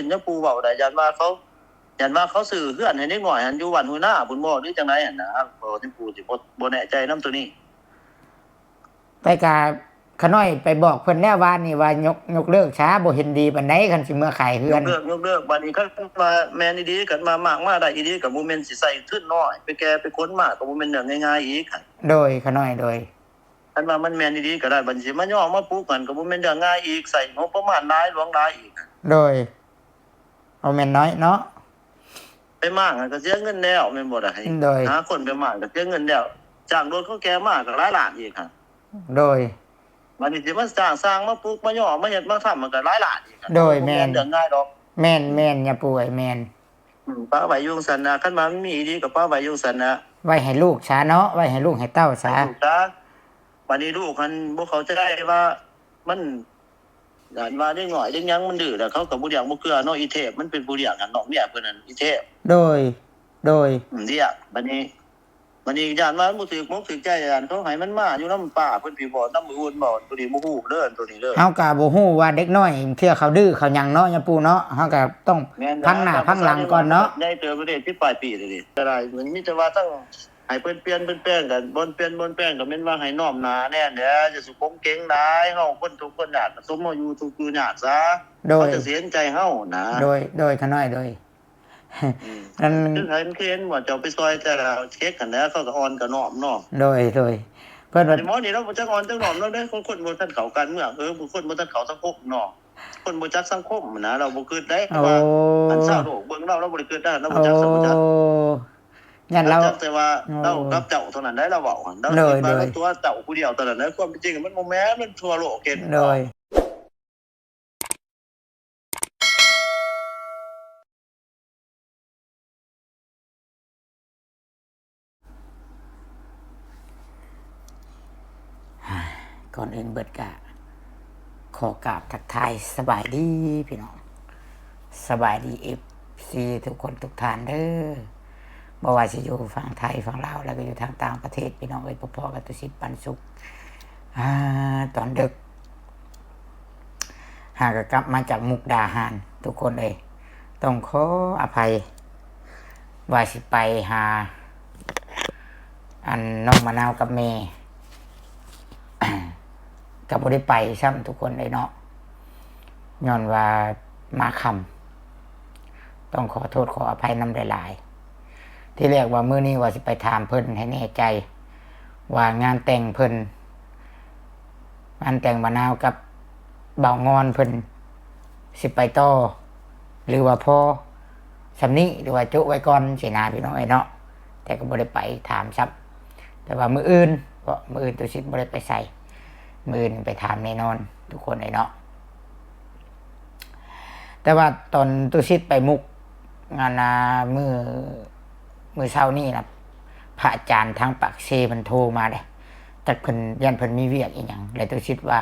ນຍາປູເວົ້າໄດ້ ຢ້ານວ່າເຂົາ ຢ້ານວ່າເຂົາຊື້ເຮືອນໃຫ້ເດັກນ້ອຍຫັ້ນ ຢູ່ບ້ານຫ້ວຍນາພຸ້ນບໍ່ ຫຼືຈັ່ງໃດຫັ້ນນະ ເພາະວ່າຍາປູຊິບໍ່ ບໍ່ແນ່ໃຈນຳໂຕນີ້. ໄປກະ ຂະນ້ອຍໄປບອກເພິ່ນແລ້ວວານນີ້ວ່າ ຍົກ ຍົກເລີກຊະ ບໍ່ເຫັນດີປານໃດ ຄັນຊິເມືອຂາຍເຮືອນ. ຍົກເລີກ ຍົກເລີກ. ບາດນີ້ຄັນວ່າແມ່ນອີ່ຫຼີ ຄັນວ່າມາກມາໄດ້ອີ່ຫຼີ ກໍບໍ່ແມ່ນຊິໃສ່ທຶນນ້ອຍ ໄປແກ່ໄປຂົນມາ ກໍບໍ່ແມ່ນເລື່ອງງ່າຍໆອີກ. ໂດຍ ຂະນ້ອຍ ໂດຍ. ຄັນວ່າມັນແມ່ນອີ່ຫຼີກໍໄດ້ ບັດນີ້ຊິມາຍໍມາປຸກຫັ້ນກໍບໍ່ແມ່ນເລື່ອງງ່າຍອີກ ໃຊ້ງົບປະມານຫຼາຍ ຫຼວງຫຼາຍອີກ. ໂດຍ ບໍ່ແມ່ນນ້ອຍເນາະ. ໄປມ້າງຫັ້ນກໍເສຍເງິນແລ້ວ ແມ່ນບໍ່ລະ? ໂດຍ ຫາຄົນໄປມ້າງກໍເສຍເງິນແລ້ວ ຈ້າງລົດເຂົາແກ່ມາກໍຫຼາຍລ້ານອີກຫັ້ນ. ໂດຍ ບັດນີ້ຊິມາຈ້າງຊ່າງມາປຸກມາຍໍມາເຮັດມາທຳ ມັນກໍຫຼາຍລ້ານອີກ. ໂດຍ ແມ່ນ ເລື່ອງງ່າຍດອກ. ແມ່ນ ແມ່ນ ຍາປູເອີຍ ແມ່ນ. ອືມ ປະໄວ້ຢູ່ຈັ່ງຊັ້ນນະ ຄັນວ່າມັນມີອີ່ຫຼີກໍປະໄວ້ຢູ່ຊັ້ນນະ ໄວ້ໃຫ້ລູກຊະເນາະ ໄວ້ໃຫ້ລູກໃຫ້ເຕົ້າຊະ ໃຫ້ລູກຊະ. ບັດນີ້ລູກຫັ້ນບໍ່ເຂົ້າໃຈວ່າ ມັນ ຢ້ານວ່າເດັກນ້ອຍເດັກຫຍັງມັນດື້ ແລ້ວເຂົາກໍບໍ່ລ້ຽງບໍ່ເກືອເນາະ ອີເທບມັນເປັນຜູ້ລ້ຽງຫັ້ນ ນ້ອງເມຍເພິ່ນຫັ້ນ ອີເທບ. ໂດຍ ໂດຍ ອືມ ລ້ຽງ. ບັດນີ້ ບັດນີ້ຢ້ານວ່າມັນບໍ່ຖືກອົກຖືກໃຈ ຢ້ານເຂົາໃຫ້ມັນມາຢູ່ນຳປ້າເພິ່ນພີ້ບໍ ນຳມື້ອື່ນບໍ ໂຕນີ້ບໍ່ຮູ້ເດີ ໂຕນີ້ເດີ. ເຮົາກໍບໍ່ຮູ້ວ່າເດັກນ້ອຍເທື່ອເຂົາດື້ເຂົາຫຍັງເນາະ ຍາປູເນາະ ເຮົາກໍຕ້ອງ ແມ່ນ ພັງໜ້າພັງຫຼັງກ່ອນເນາະ. ໃຫຍ່ເຕີບເດ້ ສິບປາຍປີເດ້ ກໍໄດ້ ມີແຕ່ວ່າທັງ ໃຫ້ເພິ່ນປ່ຽນເພິ່ນແປງ ກໍບ່ອນປ່ຽນບ່ອນແປງ ກໍແມ່ນວ່າໃຫ້ນ້ອມໜ້າແດ່ແຫຼະ ຢ່າສຸຂົງເກັງຫຼາຍ. ເຮົາຄົນທຸກຄົນຍາກ ສົມເຮົາຢູ່ທຸກຢູ່ຍາກຊະ ໂດຍ ເຂົາຈະຊິເຫັນໃຈເຮົານະ. ໂດຍ ໂດຍ ຂະນ້ອຍ ໂດຍ. ອືມ ອັນ ຄືໃຫ້ມັນເຫັນວ່າເຈົ້າໄປຊ່ອຍແຕ່ລະເຄັກຫັ້ນແຫຼະ ເຂົາກໍອ່ອນກໍນ້ອມເນາະ. ໂດຍ ໂດຍ. ເພິ່ນວ່າ ໝໍນີ້ລາວບໍ່ຈັກອ່ອນຈັກນ້ອມນຳເດ້ ຄົນ ຄົນບໍ່ທັນເຂົ້າການເມືອງ ເອີ ຄົນບໍ່ທັນເຂົ້າສັງຄົມເນາະ ຄົນບໍ່ຈັກສັງຄົມນະ ລາວບໍ່ຄິດໄດ້. ເພາະວ່າ ໂອ້ ອັນຊາວໂລກເບິ່ງລາວ ລາວບໍ່ໄດ້ຄິດນະ ລາວບໍ່ຈັກສັງຄົມ. ໂອ້ ຢ້ານລາວ ຈັກແຕ່ວ່າ ໂອ້ ລາວກັບເຈົ້າເທົ່ານັ້ນໄດ໋ ລາວເວົ້າຫັ້ນ ລາວ ໂດຍ ຄິດວ່າ ໂດຍ ລາວຕົວະເຈົ້າຜູ້ດຽວເທົ່ານັ້ນນະ ຄວາມເປັນຈິງມັນບໍ່ແມ່ນ ມັນທົ່ວໂລກເຫັນ. ໂດຍ. ກ່ອນອື່ນເບິດກະຂໍກາບທັກທາຍສະບາຍດີພີ່ນ້ອງ ສະບາຍດີເອັຟຊີທຸກຄົນທຸກທ່ານເດີ ບໍ່ວ່າຊິຢູ່ຝັ່ງໄທຝັ່ງລາວ ແລ້ວກໍຢູ່ທາງຕ່າງປະເທດ ພີ່ນ້ອງເອີຍ ພໍ້ກັບຕຸສິດ ປັນສຸກ ອາ ຕອນດຶກ ຫາກໍກັບມາຈາກມຸກດາຫານ ທຸກຄົນເອີຍ ຕ້ອງຂໍອະໄພ ວ່າຊິໄປຫາ ອັນ ນ້ອງມະນາວກັບແມ່ ກໍບໍ່ໄດ້ໄປຊ້ຳ ທຸກຄົນເອີຍເນາະ ຍ້ອນວ່າມາຄ່ຳ ຕ້ອງຂໍໂທດຂໍອະໄພນຳຫຼາຍໆ. ທີແລກວ່າມື້ນີ້ວ່າຊິໄປຖາມເພິ່ນໃຫ້ແນ່ໃຈວ່າງານແຕ່ງເພິ່ນ ງານແຕ່ງມະນາວກັບບ່າວງອນເພິ່ນ ຊິໄປຕໍ່ ຫຼືວ່າພໍສ່ຳນີ້ ຫຼືວ່າໂຈະໄວ້ກ່ອນຊີ້ນະ ພີ່ນ້ອງເອີຍເນາະ ແຕ່ກໍບໍ່ໄດ້ໄປຖາມຊ້ຳ. ແຕ່ວ່າມື້ອື່ນ ເພາະມື້ອື່ນຕຸສິດບໍ່ໄດ້ໄປໃສ ມື້ອື່ນໄປຖາມແນ່ນອນ ທຸກຄົນເອີຍເນາະ. ແຕ່ວ່າຕອນຕຸສິດໄປມຸກ ອັນນ່າ ມື້ ມື້ເຊົ້ານີ້ນະ ພະອາຈານທາງປາກເຊເພິ່ນໂທມາເດ້ ຈັກເພິ່ນ ຢ້ານເພິ່ນມີວຽກອີ່ຫຍັງ ແລ້ວຕຸສິດວ່າ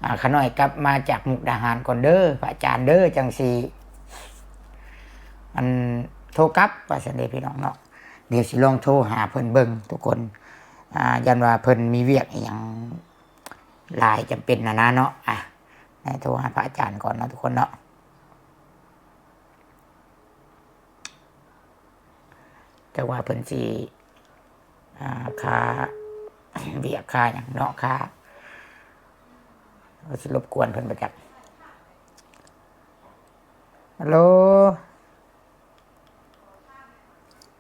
ອາ ຂ້ານ້ອຍກັບມາຈາກມຸກດາຫານກ່ອນເດີ ພະອາຈານເດີ ຈັ່ງຊິອັນໂທກັບ ວ່າຊັ້ນເດ້ພີ່ນ້ອງເນາະ. ດຽວຊິລອງໂທຫາເພິ່ນເບິ່ງທຸກຄົນ ອາ ຢ້ານວ່າເພິ່ນມີວຽກອີ່ຫຍັງຫຼາຍຈຳເປັນຫັ້ນນະເນາະ. ອາ ໂທຫາພະອາຈານກ່ອນເນາະທຸກຄົນເນາະ. ຈັກວ່າເພິ່ນຊິ ອ່າ ຄ່າວຽກຄ່າຫຍັງເນາະ ຄ່າ ວ່າຊິລົບກວນເພິ່ນບໍ່ຈັກ. ຮັລໂຫຼ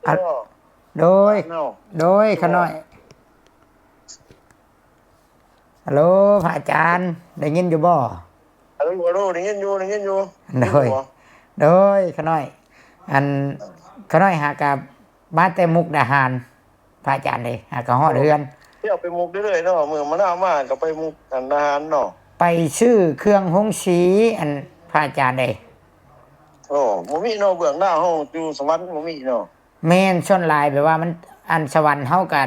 ອາ ໂດຍ ໂດຍ ຂະນ້ອຍ. ຮັລໂຫຼ ພະອາຈານ ໄດ້ຍິນຢູ່ບໍ່? ຮັລໂຫຼ ໄດ້ຍິນຢູ່ ໄດ້ຍິນຢູ່. ໂດຍ ໂດຍ ຂະນ້ອຍ ອັນ ຂະນ້ອຍຫາກະມາແຕ່ມຸກດາຫານ ພະອາຈານເດ້ ຫາກະຮອດເຮືອນ. ທ່ຽວໄປມຸກເລື້ອຍໆເນາະ ມື້ມານາມາກະໄປມຸກ ອັນ ດາຫານເນາະ ໄປຊື້ເຄື່ອງໂຮງສີ ອັນ ພະອາຈານເດ້. ໂອ້ ບໍ່ມີເນາະ ເບື້ອງໜ້າເຮົາຢູ່ສະຫວັນບໍ່ມີເນາະ. ແມ່ນ ສ່ວນຫຼາຍແບບວ່າມັນ ອັນ ສະຫວັນເຮົາກະ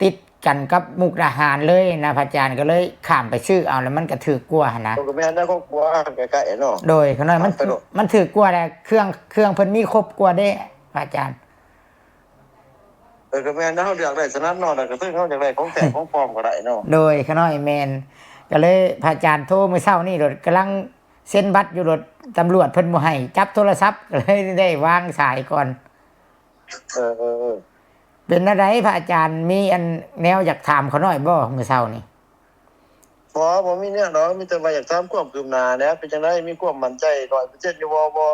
ຕິດກັນກັບມຸກດາຫານເລີຍນະ ພະອາຈານ ກໍເລີຍຂ້າມໄປຊື້ເອົາ ແລ້ວມັນກະຖືກກວ່າຫັ້ນນະ. ກໍແມ່ນນະ ຄອບຄົວໃກ້ໆເນາະ. ໂດຍ ຂະນ້ອຍ ມັນ ມັນຖືກກວ່າແຫຼະ ເຄື່ອງ ເຄື່ອງເພິ່ນມີຄົບກວ່າເດ້ ພະອາຈານ. ເອີ ກໍແມ່ນນະ ເຮົາເລືອກໄດ້ສະນັ້ນເນາະ ແລ້ວກໍເຊິ່ງເຮົາຢາກໄດ້ຂອງແທ້ຂອງປອມກໍໄດ້ເນາະ. ໂດຍ ຂະນ້ອຍ ແມ່ນ ກໍເລີຍ ພະອາຈານໂທມື້ເຊົ້ານີ້ໂລດ ກຳລັງ ເຊັນບັດຢູ່ໂລດ ຕຳຫຼວດເພິ່ນບໍ່ໃຫ້ຈັບໂທລະສັບ ກໍເລີຍໄດ້ວາງສາຍກ່ອນ. ເອີ ເປັນແນວໃດພະອາຈານ ມີອັນແນວຢາກຖາມຂ້ານ້ອຍບໍ່ມື້ເຊົ້ານີ້? ບໍ່ ບໍ່ມີແນວດອກ ມີແຕ່ວ່າຢາກຖາມຄວາມຄືບໜ້າແຫຼະ ເປັນຈັ່ງໃດ ມີຄວາມໝັ້ນໃຈຮ້ອຍເປີເຊັນຢູ່ບໍ່? ບໍ່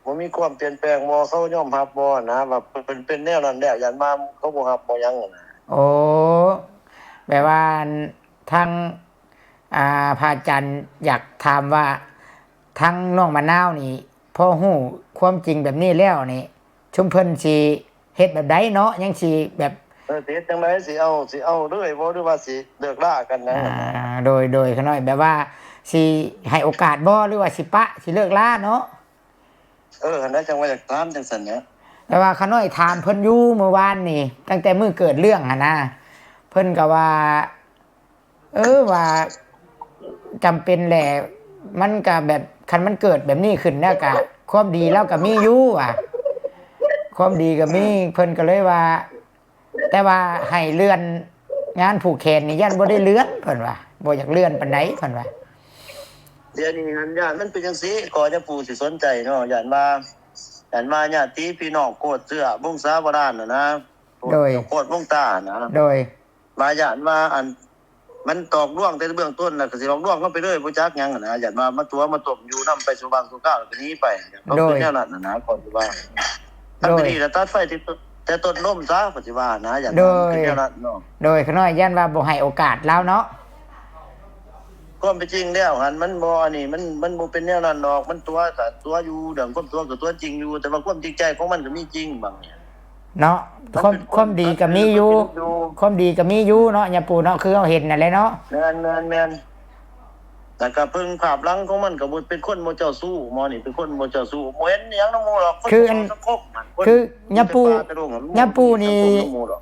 ບໍ່ມີຄວາມປ່ຽນແປງບໍ່? ເຂົາຍອມຮັບບໍ່ຫັ້ນນະ ວ່າເພິ່ນເປັນແນວນັ້ນແລ້ວ ຢ້ານວ່າເຂົາບໍ່ຮັບບໍ່ຫຍັງຫັ້ນນະ? ໂອ້ ແບບວ່າ ອັນ ທາງ ອ່າ ພະອາຈານຢາກຖາມວ່າ ທາງນ້ອງມະນາວນີ້ ພໍຮູ້ຄວາມຈິງແບບນີ້ແລ້ວນີ້ ຊຸມເພິ່ນຊິເຮັດແບບໃດເນາະ? ຍັງຊິແບບ ເອີ ຊິເຮັດຈັ່ງໃດ? ຊິເອົາ ຊິເອົາເລີຍບໍ່ ຫຼືວ່າຊິເລີກລາກັນຫຍັງ? ອ່າ ໂດຍ ໂດຍ ຂ້ານ້ອຍ ແບບວ່າຊິໃຫ້ໂອກາດບໍ່ ຫຼືວ່າຊິປະ ຊິເລີກລາເນາະ? ເອີ ຫັ້ນແຫຼະ ຈັ່ງວ່າຢາກຖາມຈັ່ງຊັ້ນແຫຼະ. ແຕ່ວ່າຂ້ານ້ອຍຖາມເພິ່ນຢູ່ມື້ວານນີ້ ຕັ້ງແຕ່ມື້ເກີດເລື່ອງຫັ້ນນະ ເພິ່ນກໍວ່າ ເອີ ວ່າຈຳເປັນແຫຼະ ມັນກະແບບ ຄັນມັນເກີດແບບນີ້ຂຶ້ນແລ້ວກະ ຄວາມດີລາວກະມີຢູ່ວ່າ ຄວາມດີກະມີ. ເພິ່ນກະເລີຍວ່າ ແຕ່ວ່າໃຫ້ເລື່ອນງານຜູກແຂນນີ້ ຢ້ານບໍ່ໄດ້ເລື່ອນ ເພິ່ນວ່າ ບໍ່ຢາກເລື່ອນປານໃດ ເພິ່ນວ່າ. ດຽວນີ້ຫັ້ນ ຢ້ານມັນເປັນຈັ່ງຊີ້ ກໍຍາປູຊິສົນໃຈເນາະ ຢ້ານວ່າ ຢ້ານວ່າຍາດຕິພີ່ນ້ອງໂຄດເຊື້ອວົງສາວະດານຫັ້ນນະ ໂດຍ ໂຄດວົງຕາຫັ້ນນະ ໂດຍ ວ່າຢ້ານວ່າ ອັນ ມັນຕອກລວງແຕ່ເບື້ອງຕົ້ນ ແລ້ວກໍຊິຫຼອກລວງເຮົາໄປເລີຍ ບໍ່ຈັກຫຍັງຫັ້ນນະ ຢ້ານວ່າມາຕົວະມາຕົ້ມຢູ່ນຳໄປຊົ່ວບາງຊົ່ວຄາວ ແລ້ວກໍໜີໄປ ເຂົາ ໂດຍ ເປັນແນວນັ້ນຫັ້ນນະ ຂ້ອຍຊິວ່າ ໂດຍ ຄັນບໍ່ດີລະຕັດໄຟແຕ່ ແຕ່ຕົ້ນລົມຊະ ຂ້ອຍຊິວ່ານະ ຢ້ານ ໂດຍ ວ່າມັນເປັນແນວນັ້ນເນາະ. ໂດຍ ຂ້ານ້ອຍຢ້ານວ່າບໍ່ໃຫ້ໂອກາດລາວເນາະ. ຄວາມເປັນຈິງແລ້ວຫັ້ນ ມັນບໍ່ ອັນນີ້ ມັນ ມັນບໍ່ເປັນແນວນັ້ນດອກ ມັນຕົວະ ກະຕົວະຢູ່ ເລື່ອງຄວາມຕົວະກະຕົວະຈິງຢູ່ ແຕ່ວ່າຄວາມຈິງໃຈຂອງມັນກະມີຈິງບາງ ເນາະ ຄວາມ ຄວາມດີກະມີຢູ່ ຄວາມດີກະມີຢູ່ເນາະ ຍາປູເນາະ ຄືເຮົາເຫັນນັ້ນແຫຼະເນາະ. ແມ່ນໆໆ ແລ້ວກະເບິ່ງພາບຫຼັງຂອງມັນກະບໍ່ເປັນຄົນບໍ່ເຈົ້າຊູ້ ໝໍນີ້ເປັນຄົນບໍ່ເຈົ້າຊູ້ ບໍ່ເຫັນອີ່ຫຍັງນຳໝູ່ດອກ ຄືອັນ ຄືຍາປູ ຍາປູນີ້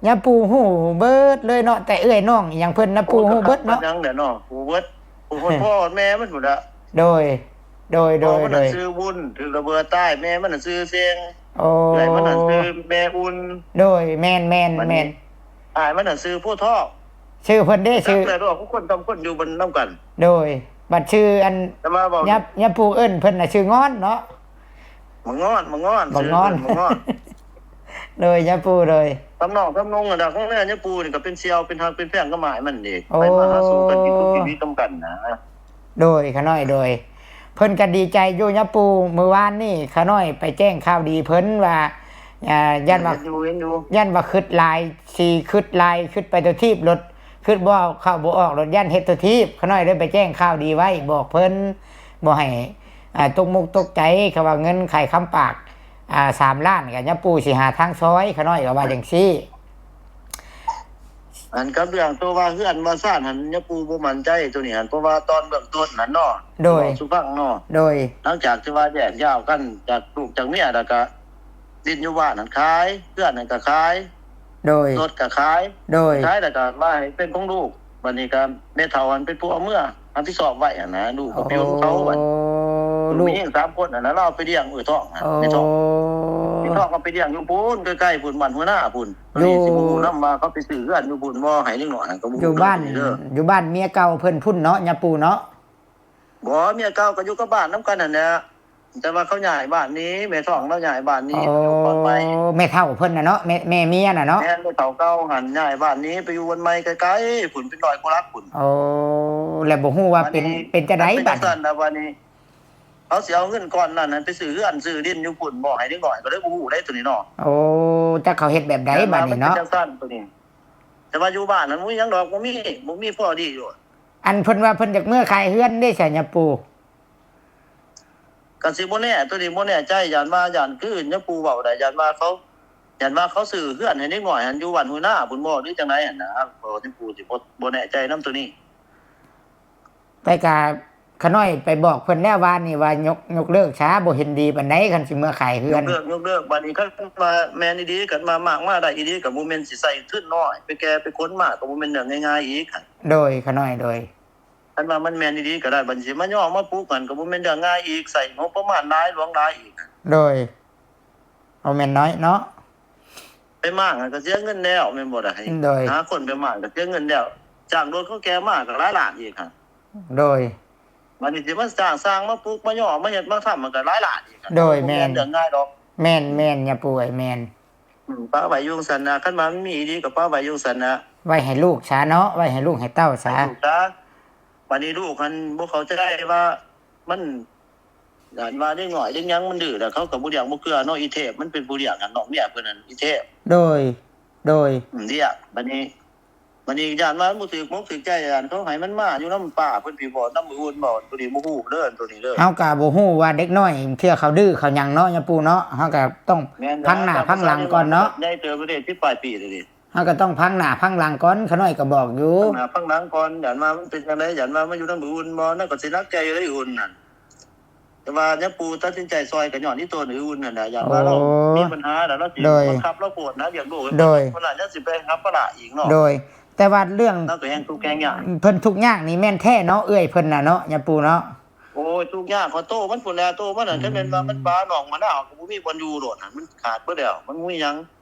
ຍາປູຮູ້ເບິດເລີຍເນາະ ແຕ່ເອື້ອຍນ້ອງອີ່ຫຍັງເພິ່ນນະ ຍາປູຮູ້ເບິດເນາະ ຫຍັງແຫຼະເນາະ ຮູ້ເບິດ ຜູ້ຄົນພໍ່ແມ່ມັນພຸ້ນລະ. ໂດຍ ໂດຍ ໂດຍ ພໍ່ມັນ ໂດຍ ຊື່ບຸນ ຖືກລະເບີດຕາຍ ແມ່ມັນຊື່ເສັງ. ໂອ້ ເອື້ອຍມັນຊື່ແມ່ອຸ່ນ. ໂດຍ ແມ່ນໆໆ ອ້າຍມັນຊື່ໂພທອງ ຊື່ເພິ່ນເດ້ ຊື່ ແລ້ວ ຜູ້ຄົນສອງຄົນຢູ່ນຳກັນ. ໂດຍ ບັດຊື່ອັນ ຍາ ຍາປູເອີ້ນເພິ່ນນະຊື່ງອນເນາະ ໝາກງອນ ໝາກງອນ ໝາກງອນ ຊື່ເພິ່ນໝາກງອນ. ໂດຍ ຍາປູ ໂດຍ ທຳນອງທຳນົງຫັ້ນນະ ຂອງເອື້ອຍຍາປູນີ້ກະເປັນສ່ຽວເປັນຮັກເປັນແພງກັບອ້າຍມັນເດ້ ໄປມາຫາສູ່ກັນ ມີສຸກມີຫວັງນຳກັນນະ. ໂດຍ ຂ້ານ້ອຍ ໂດຍ ເພິ່ນກະດີໃຈຢູ່ຍາປູ ມື້ວານນີ້ຂ້ານ້ອຍໄປແຈ້ງຂ່າວດີເພິ່ນວ່າ ອ່າ ຢ້ານວ່າ ຢ້ານວ່າຄຶດຫຼາຍ ຊິຄຶດຫຼາຍ ຄຶດໄປຕົວທີບໂລດ ຄຶດບໍ່ເຂົ້າບໍ່ອອກໂລດ ຢ້ານເຮັດຕົວທີບ ຂ້ານ້ອຍເລີຍໄປແຈ້ງຂ່າວດີໄວ້ ບອກເພິ່ນບໍ່ໃຫ້ ອ່າ ຕົກມົກຕົກໃຈ ເຂົາວ່າເງິນຂາຍຄຳປາກ ອ່າ ສາມລ້ານ ກະຍາປູຊິຫາທາງຊ່ອຍ ຂ້ານ້ອຍກະວ່າຈັ່ງຊີ້. ອັນກັບເລື່ອງໂຕວ່າເຮືອນວ່າຊານຫັ້ນ ຍາປູບໍ່ໝັ້ນໃຈໂຕນີ້ຫັ້ນ ເພາະວ່າຕອນເບື້ອງຕົ້ນຫັ້ນເນາະ ໂດຍ ເວົ້າສູ່ຟັງເນາະ ໂດຍ ຫຼັງຈາກທີ່ວ່າແຍກຍ້າຍກັນຈາກລູກຈາກເມຍ ແລ້ວກະດິນຢູ່ບ້ານຫັ້ນຂາຍ ເຮືອນຫັ້ນກະຂາຍ ໂດຍ ລົດກະຂາຍ ໂດຍ ຂາຍແລ້ວກະມາໃຫ້ເປັນຂອງລູກ ບາດນີ້ກະແມ່ເຖົ້າຫັ້ນເປັນຜູ້ເອົາເມືອຮັບຜິດຊອບໄວ້ຫັ້ນນະ ລູກກະໄປຢູ່ນຳເຂົາ ລູກມີເອງສາມຄົນຫັ້ນນະ ລາວໄປລ້ຽງເອື້ອຍທອງຫັ້ນ ແມ່ທອງ ແມ່ທອງກະໄປລ້ຽງຢູ່ພຸ້ນ ໃກ້ໆພຸ້ນ ບ້ານຫົວນາພຸ້ນ ຢູ່ ນີ້ຊິບໍ່ຮູ້ນຳວ່າເຂົາໄປຊື້ເຮືອນຢູ່ພຸ້ນບໍ່ ໃຫ້ເດັກນ້ອຍຫັ້ນກະບໍ່ຮູ້ ຢູ່ບ້ານ ຢູ່ບ້ານເມຍເກົ່າເພິ່ນພຸ້ນເນາະ ຍາປູເນາະ. ບໍ່ ເມຍເກົ່າກະຢູ່ກັບບ້ານນຳກັນຫັ້ນແຫຼະ ແຕ່ວ່າເຂົາຍ້າຍບ້ານໜີ ແມ່ທອງລາວຍ້າຍບ້ານໜີ ໄປຢູ່ບ່ອນໃໝ່. ແມ່ເຖົ້າເພິ່ນນະເນາະ ແມ່ ແມ່ເມຍນະເນາະ ແມ່ນ ແມ່ເຖົ້າເກົ່າຫັ້ນຍ້າຍບ້ານໜີໄປຢູ່ບ່ອນໃໝ່ໄກໆພຸ້ນ ເປັນຮ້ອຍກວ່າຫຼັກພຸ້ນ. ໂອ້ ແລ້ວບໍ່ຮູ້ວ່າເປັນ ເປັນຈັ່ງໃດບາດນີ້ ເປັນຈັ່ງຊັ້ນລະບາດນີ້ ເຂົາຊິເອົາເງິນກ້ອນນັ້ນໄປຊື້ເຮືອນຊື້ດິນຢູ່ພຸ້ນບໍ່ ໃຫ້ເດັກນ້ອຍ ກະເລີຍບໍ່ຮູ້ໄດ໋ໂຕນີ້ເນາະ. ໂອ້ ຈັກເຂົາເຮັດແບບໃດບາດນີ້ເນາະ ເປັນຈັ່ງຊັ້ນໂຕນີ້ ແຕ່ວ່າຢູ່ບ້ານນັ້ນບໍ່ມີຫຍັງດອກ ບໍ່ມີ ບໍ່ມີພໍດີໂລດ. ອັນເພິ່ນວ່າເພິ່ນຢາກເມືອຂາຍເຮືອນເດ້ຊະຍາປູ ກະຊິບໍ່ແນ່ ໂຕນີ້ບໍ່ແນ່ໃຈ ຢ້ານວ່າ ຢ້ານຄືຍາປູເວົ້າໄດ໋ ຢ້ານວ່າເຂົາ ຢ້ານວ່າເຂົາຊື້ເຮືອນໃຫ້ເດັກນ້ອຍຫັ້ນຢູ່ບ້ານຫ້ວຍນາພຸ້ນບໍ່ ຫຼືຈັ່ງໃດຫັ້ນນະ ຍາປູຊິບໍ່ ບໍ່ແນ່ໃຈນຳໂຕນີ້. ແຕ່ກະຂ້ານ້ອຍໄປບອກເພິ່ນແລ້ວວານນີ້ວ່າຍົກ ຍົກເລີກຊະ ບໍ່ເຫັນດີປານໃດ ຄັນຊິເມືອຂາຍເຮືອນ ຍົກເລີກ ຍົກເລີກ. ບາດນີ້ຄັນວ່າແມ່ນອີ່ຫຼີ ຄັນວ່າມາກມາໄດ້ອີ່ຫຼີ ກະບໍ່ແມ່ນຊິໃສ່ທຶນນ້ອຍ ໄປແກ່ໄປຂົນມາກະບໍ່ແມ່ນເລື່ອງງ່າຍໆອີກ. ໂດຍ ຂ້ານ້ອຍ ໂດຍ ຄັນວ່າມັນແມ່ນອີ່ຫຼີກະໄດ້ ບາດນີ້ຊິມາຍໍມາປຸກຫັ້ນກະບໍ່ແມ່ນເລື່ອງງ່າຍອີກ ໃຊ້ງົບປະມານຫຼາຍ ຫຼວງຫຼາຍອີກ. ໂດຍ ບໍ່ແມ່ນນ້ອຍເນາະ ໄປມ້າງຫັ້ນກະເສຍເງິນແລ້ວແມ່ນບໍ່ລະ ໂດຍ ຫາຄົນໄປມ້າງກະເສຍເງິນແລ້ວ ຈ້າງລົດເຂົາແກ່ມາກະຫຼາຍລ້ານອີກຫັ້ນ. ໂດຍ ບັດນີ້ຊິມາຈ້າງຊ່າງມາປຸກມາຍໍ້ມາເຮັດມາທຳ ມັນກໍຫຼາຍລ້ານອີກ. ໂດຍ ບໍ່ແມ່ນ ແມ່ນ ເລື່ອງງ່າຍດອກ. ແມ່ນ ອືມ ແມ່ນ ຍາປູເອີຍ ແມ່ນ. ອືມ ປະໄວ້ຢູ່ຊັ້ນນະ ຄັນວ່າມັນມີອີ່ຫຼີກໍປະໄວ້ຢູ່ຊັ້ນນະ ໄວ້ໃຫ້ລູກຊະເນາະ ໄວ້ໃຫ້ລູກໃຫ້ເຕົ້າຊະ ໃຫ້ລູກຊະ. ບັດນີ້ລູກຫັ້ນບໍ່ເຂົ້າໃຈວ່າ ມັນ ຢ້ານວ່າເດັກນ້ອຍເດັກຫຍັງມັນດື້ແລ້ວ ເຂົາກໍບໍ່ລ້ຽງບໍ່ເກືອເນາະ. ອີເທບມັນເປັນຜູ້ລ້ຽງຫັ້ນ ນ້ອງເມຍເພິ່ນນັ້ນ ອີເທບ. ໂດຍ ໂດຍ ອືມ ລ້ຽງ. ບັດນີ້ ບັດນີ້ຢ້ານວ່າມັນບໍ່ຖືກອົກຖືກໃຈ ຢ້ານເຂົາໃຫ້ມັນມາຢູ່ນຳປ້າເພິ່ນພີ້ບໍ ນຳອຶ່ນບໍ ໂຕນີ້ບໍ່ຮູ້ເດີ ໂຕນີ້ເດີ. ເຮົາກໍບໍ່ຮູ້ວ່າເດັກນ້ອຍເທື່ອເຂົາດື້ເຂົາຫຍັງເນາະ ຍາປູເນາະ ເຮົາກໍຕ້ອງ ແມ່ນແຫຼະ ພັງໜ້າພັງຫຼັງກ່ອນເນາະ. ໃຫຍ່ເຕີບເດ້ ສິບປາຍປີແລ້ວເດ. ເຮົາກໍຕ້ອງພັງໜ້າພັງຫຼັງກ່ອນ ຂະນ້ອຍກໍບອກຢູ່ ພັງໜ້າພັງຫຼັງກ່ອນ. ຢ້ານວ່າມັນເປັນຈັ່ງໃດ ຢ້ານວ່າມາຢູ່ນຳອຶ່ນບໍ ນະກໍຊິໜັກໃຈຢູ່ເດ້ອຶ່ນນັ້ນ. ແຕ່ວ່າຍາປູຕັດສິນໃຈຊ່ອຍກໍຍ້ອນອີ່ໂຕນອຶ່ນນັ້ນແຫຼະ ຢ້ານວ່າລາວ ໂອ້ ມີບັນຫາແລ້ວ ລາວຊິ ໂດຍ ບັງຄັບລາວໂພດນະ ລ້ຽງລູກໃຫ້ເພິ່ນ ໂດຍ ເພິ່ນລະຍັງຊິໄປຫາພາລະອີກເນາະ. ໂດຍ ແຕ່ວ່າເລື່ອງ ລາວກໍແຮງທຸກແຮງຍາກ ເພິ່ນທຸກຍາກນີ້ແມ່ນແທ້ເນາະ ເອື້ອຍເພິ່ນນະເນາະ ຍາປູເນາະ. ໂອ້ຍ ທຸກຍາກ ເພາະໂຕມັນພຸ້ນແຫຼະ ໂຕມັນນະ ອືມ ຄັນແມ່ນວ່າມັນປາໜອງມະນາວ ກໍບໍ່ມີບ່ອນຢູ່ໂລດຫັ້ນ ມັນຂາດເບິດແລ້ວ ມັນບໍ່ມີຫຍັງ.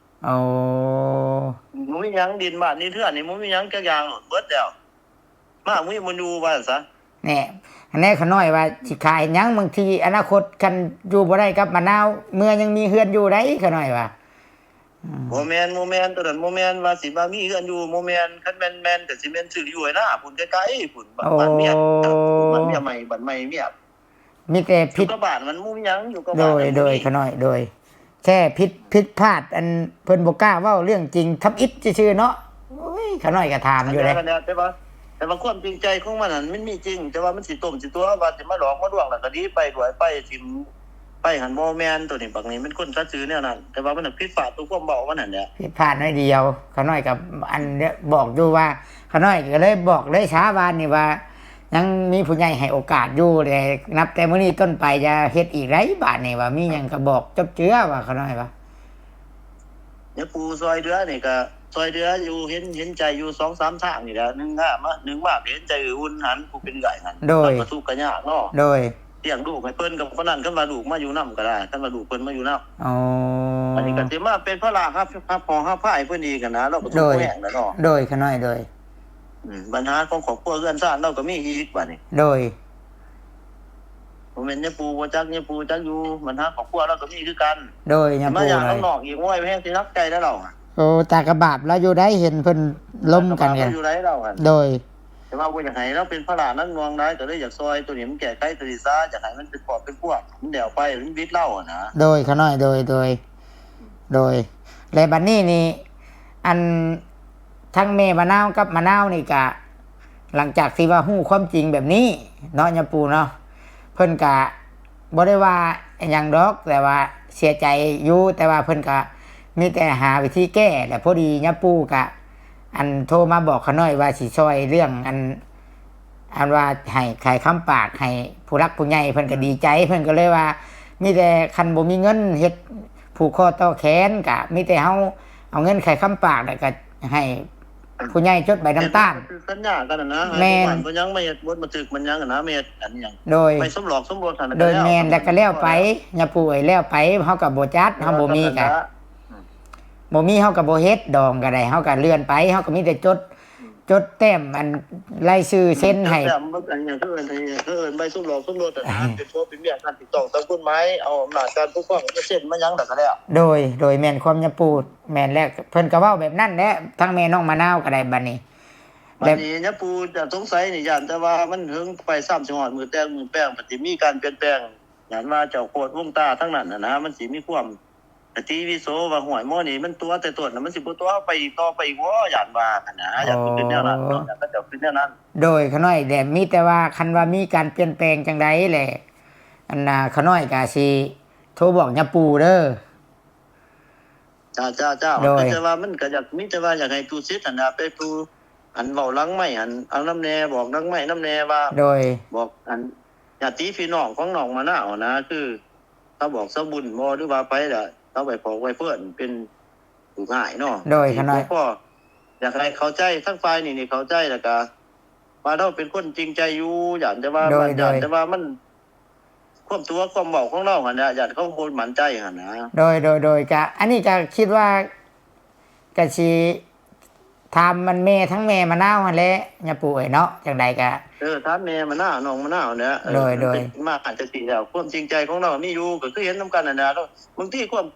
ອໍ ບໍ່ມີຫຍັງ ດິນບ້ານດິນເຮືອນນີ້ບໍ່ມີຫຍັງຈັກຢ່າງໂລດ ເບິດແລ້ວ ມາມີບ່ອນຢູ່ວ່າຊັ້ນຊະ. ແນ່ ອັນແນ່ ຂະນ້ອຍວ່າຊິຂາຍຫຍັງ ບາງທີອະນາຄົດຄັນຢູ່ບໍ່ໄດ້ກັບມະນາວ ເມືອຍັງມີເຮືອນຢູ່ໃດ ຂະນ້ອຍວ່າ. ອືມ ບໍ່ແມ່ນ ບໍ່ແມ່ນ ໂຕນັ້ນບໍ່ແມ່ນວ່າຊິວ່າມີເຮືອນຢູ່ ບໍ່ແມ່ນ. ຄັນແມ່ນ ແມ່ນກໍຊິແມ່ນຊື້ຢູ່ໃຫ້ນາພຸ້ນ ໄກໆພຸ້ນ ບ້ານເມຍ ໂອ້ ບ້ານເມຍໃໝ່ ບ້ານໃໝ່ເມຍ ມີແຕ່ຜິດ ຢູ່ກັບບ້ານມັນບໍ່ມີຫຍັງ ຢູ່ກັບ ໂດຍ ບ້ານມັນບໍ່ມີ ໂດຍ ຂະນ້ອຍ ໂດຍ ແຄ່ຜິດ ຜິດພາດ ອັນເພິ່ນບໍ່ກ້າເວົ້າເລື່ອງຈິງ ທຳອິດຊື່ໆເນາະ. ໂອ້ຍ ຂະນ້ອຍກໍຖາມຢູ່ເດ້ ແຕ່ວ່າ ແຕ່ວ່າຄວາມຈິງໃຈຂອງມັນຫັ້ນມັນມີຈິງ ແຕ່ວ່າມັນຊິຕົ້ມຊິຕົວ ວ່າຊິມາຫຼອກມາລວງ ແລ້ວກໍໜີໄປດ້ວຍ ໄປຖິ້ມໄປຫັ້ນ ບໍ່ແມ່ນ. ໂຕນີ້ ບັກນີ້ມັນຄົນສັດຊື່ແນວນັ້ນ ແຕ່ວ່າມັນຜິດພາດຕົວຄວາມເວົ້າມັນຫັ້ນແຫຼະ ຜິດພາດໜ້ອຍດຽວ. ຂະນ້ອຍກໍ ອັນ ບອກຢູ່ວ່າ ຂະນ້ອຍກໍເລີຍບອກເລີຍຊາ ວ່ານີ້ວ່າ ຍັງມີຜູ້ໃຫຍ່ໃຫ້ໂອກາດຢູ່ ແຕ່ນັບແຕ່ມື້ນີ້ຕົ້ນໄປຢ່າເຮັດອີກໄດ໋ ບາດນີ້ວ່າ ມີຫຍັງກໍບອກຈົບເຈືອວ່າ ຂະນ້ອຍວ່າ. ຍາປູຊ່ອຍເຫຼືອນີ້ກໍຊ່ອຍເຫຼືອຢູ່ ເຫັນ ເຫັນໃຈຢູ່ສອງສາມທາງນີ້ແຫຼະ ໜຶ່ງມາ ໜຶ່ງມາກໍເຫັນໃຈເອື້ອຍອຸ່ນຫັ້ນ ຜູ້ເປັນເອື້ອຍຫັ້ນ ໂດຍ ກໍທຸກກໍຍາກເນາະ ໂດຍ ລ້ຽງລູກໃຫ້ເພິ່ນກໍປານນັ້ນ ຄັນວ່າລູກມາຢູ່ນຳກໍໄດ້ ຄັນວ່າລູກເພິ່ນມາຢູ່ນຳ. ອໍ ອັນນີ້ກໍຊິມາເປັນພາລະຮັບ ຮັບຫໍຮັບພາໃຫ້ເພິ່ນອີກຫັ້ນນະ ລາວກໍທຸກ ໂດຍ ແຮງແລ້ວເນາະ ໂດຍ ຂະນ້ອຍ ໂດຍ. ອືມ ບັນຫາຂອງຄອບຄົວເຮືອນຊານລາວກໍມີອີກບາດນີ້ ໂດຍ ບໍ່ແມ່ນຍາປູບໍ່ຈັກ ຍາປູຈັກຢູ່ ບັນຫາຄອບຄົວລາວກໍມີຄືກັນ ໂດຍ ຍາປູ ມາຢ່າງ ໂດຍ ນອກອີກ ໂອ້ຍ ແຮງຊິໜັກໃຈແລ້ວລາວ. ໂອ້ ຕາກະບາບລາວຢູ່ໄດ໋ ເຫັນເພິ່ນລົມກັນ ຕາກະບາບລາວຢູ່ໄດ໋ລາວຫັ້ນ ໂດຍ ແຕ່ວ່າບໍ່ຢາກໃຫ້ລາວເປັນພາລະໜັກໜ່ວງຫຼາຍ ກໍເລີຍຢາກຊ່ອຍໂຕນີ້ ມັນແກ້ໄຂໂຕນີ້ຊະ ຢາກໃຫ້ມັນເປັນຄອບເປັນຄົວ ມັນແລ້ວໄປ ມັນບິດລາວຫັ້ນນະ ໂດຍ ຂະນ້ອຍ ໂດຍ ໂດຍ ໂດຍ. ແລະ ບັດນີ້ນີ້ ອັນ ທັງແມ່ມະນາວກັບມະນາວນີ້ກະ ຫຼັງຈາກທີ່ວ່າຮູ້ຄວາມຈິງແບບນີ້ເນາະ ຍາປູເນາະ ເພິ່ນກະບໍ່ໄດ້ວ່າຫຍັງດອກ ແຕ່ວ່າເສຍໃຈຢູ່ ແຕ່ວ່າເພິ່ນກະມີແຕ່ຫາວິທີແກ້. ແລະ ພໍດີຍາປູກະ ອັນ ໂທມາບອກຂະນ້ອຍວ່າຊິຊ່ອຍເລື່ອງ ອັນ ອັນວ່າໃຫ້ຂາຍຄຳປາກໃຫ້ຜູ້ຫຼັກຜູ້ໃຫຍ່ ເພິ່ນກໍດີໃຈ ເພິ່ນກໍເລີຍວ່າ ມີແຕ່ຄັນບໍ່ມີເງິນເຮັດຜູກຄໍຕໍ່ແຂນ ກະມີແຕ່ເຮົາເອົາເງິນຂາຍຄຳປາກ ແລ້ວກໍໃຫ້ຜູ້ໃຫຍ່ຈົດໃບນຳຕານ ເຮັດບັນທຶກສັນຍາກັນນະ ໃຫ້ ແມ່ນ ຜູ້ບ້ານຜູ້ຫຍັງມາເຮັດບົດບັນທຶກມັນຫຍັງນະ ມາເຮັດອັນຫຍັງ ໂດຍ ໃບສົມຫຼອກສົມບົດຫັ້ນ ໂດຍ ແມ່ນ ແລ້ວກໍແລ້ວໄປ ຍາປູເອີຍ ແລ້ວໄປ ເຮົາກໍບໍ່ຈັດ ເຮົາບໍ່ມີກໍ ອືມ ບໍ່ມີເຮົາກໍບໍ່ເຮັດ ດອງກໍໄດ້ ເຮົາກໍເລື່ອນໄປ ເຮົາກໍມີແຕ່ຈົດ ຈົດແຕ້ມອັນລາຍຊື່ເຊັນໃຫ້ ແຕ້ມ ອັນຫຍັງ ເອີ້ນ ເອີ້ນໃບສົມຫຼອກສົມບົດຫັ້ນນະ ເປັນຜົວເປັນເມຍກັນ ຖືກຕ້ອງຕາມກົດໝາຍ ເອົາອຳນາດການປົກຄອງມາເຊັນມາຫຍັງ ແລ້ວກໍແລ້ວ. ໂດຍ ໂດຍ ແມ່ນຄວາມຍາປູ ແມ່ນແລ້ວ ເພິ່ນກໍເວົ້າແບບນັ້ນແຫຼະ ທັງແມ່ນ້ອງມະນາວກໍໄດ້ ບັດນີ້ ບັດນີ້ຍາປູຈະສົງໄສນີ້ ຢ້ານແຕ່ວ່າມັນເຖິງໄປຊ້ຳຊິຮອດມື້ແຕ່ງມື້ແປງ ມັນຊິມີການປ່ຽນແປງ ຢ້ານວ່າເຈົ້າໂຄດວົງຕາທາງນັ້ນຫັ້ນນະ ມັນຊິມີຄວາມ ກະຕິວິໂສວ່າ ຫ້ວຍ ໝໍນີ້ມັນຕົວະແຕ່ຕົ້ນ ມັນຊິບໍ່ຕົວະໄປອີກຕໍ່ໄປອີກບໍ່ ຢ້ານວ່າຫັ້ນນະ ຢ້ານເພິ່ນຄິດແນວນັ້ນເນາະ ຢ້ານເຂົາເຈົ້າຄິດແນວນັ້ນ. ໂດຍ ຂະນ້ອຍແຫຼະ ມີແຕ່ວ່າຄັນວ່າມີການປ່ຽນແປງຈັ່ງໃດແຫຼະ ອັນນ່າ ຂະນ້ອຍກະຊິໂທບອກຍາປູເດີ. ເຈົ້າ ເຈົ້າ ເຈົ້າ ໂດຍ ມີແຕ່ວ່າມັນກະຢາກ ມີແຕ່ວ່າຢາກໃຫ້ຕູ້ສິດຫັ້ນນະ ໄປຜູ້ ອັນເວົ້າຫຼັງໄມຫັ້ນ ເອົານຳແດ່ ບອກຫຼັງໄມນຳແດ່ວ່າ ໂດຍ ບອກອັນຍາດຕິພີ່ນ້ອງຂອງນ້ອງມະນາວຫັ້ນນະ ຄື ລາວບອກສາວບຸນບໍ່ ຫຼືວ່າໃຜລະ ລາວໄວ້ຟອກໄວ້ເຟີ້ນເປັນຜູ້ຮ້າຍເນາະ. ໂດຍ ຂ້ານ້ອຍ ກໍຢາກໃຫ້ເຂົ້າໃຈ ທາງຝ່າຍນີ້ນີ້ເຂົ້າໃຈ ແລ້ວກະວ່າລາວເປັນຄົນຈິງໃຈຢູ່ ຢ້ານແຕ່ວ່າ ໂດຍ ຢ້ານ ໂດຍ ແຕ່ວ່າມັນ ຄວາມຕົວະຄວາມເວົ້າຂອງລາວຫັ້ນນະ ຢ້ານເຂົາບໍ່ໝັ້ນໃຈຫັ້ນນະ. ໂດຍ ໂດຍ ໂດຍ ກະ ອັນນີ້ກະຄິດວ່າ ກະຊິ ຖາມມັນແມ່ ທັງແມ່ມະນາວຫັ້ນແຫຼະ ຍາປູເອີຍເນາະ. ຈັ່ງໃດກະ ເອີ ຖາມແມ່ມະນາວ ນ້ອງມະນາວຫັ້ນແຫຼະ. ເອີ ໂດຍ ໂດຍ ມັນເປັນມາຈັ່ງຊີ້ແລ້ວ ຄວາມຈິງໃຈຂອງລາວມີຢູ່ ກໍຄືເຫັນນຳກັນຫັ້ນແຫຼະ. ບາງທີຄວາມ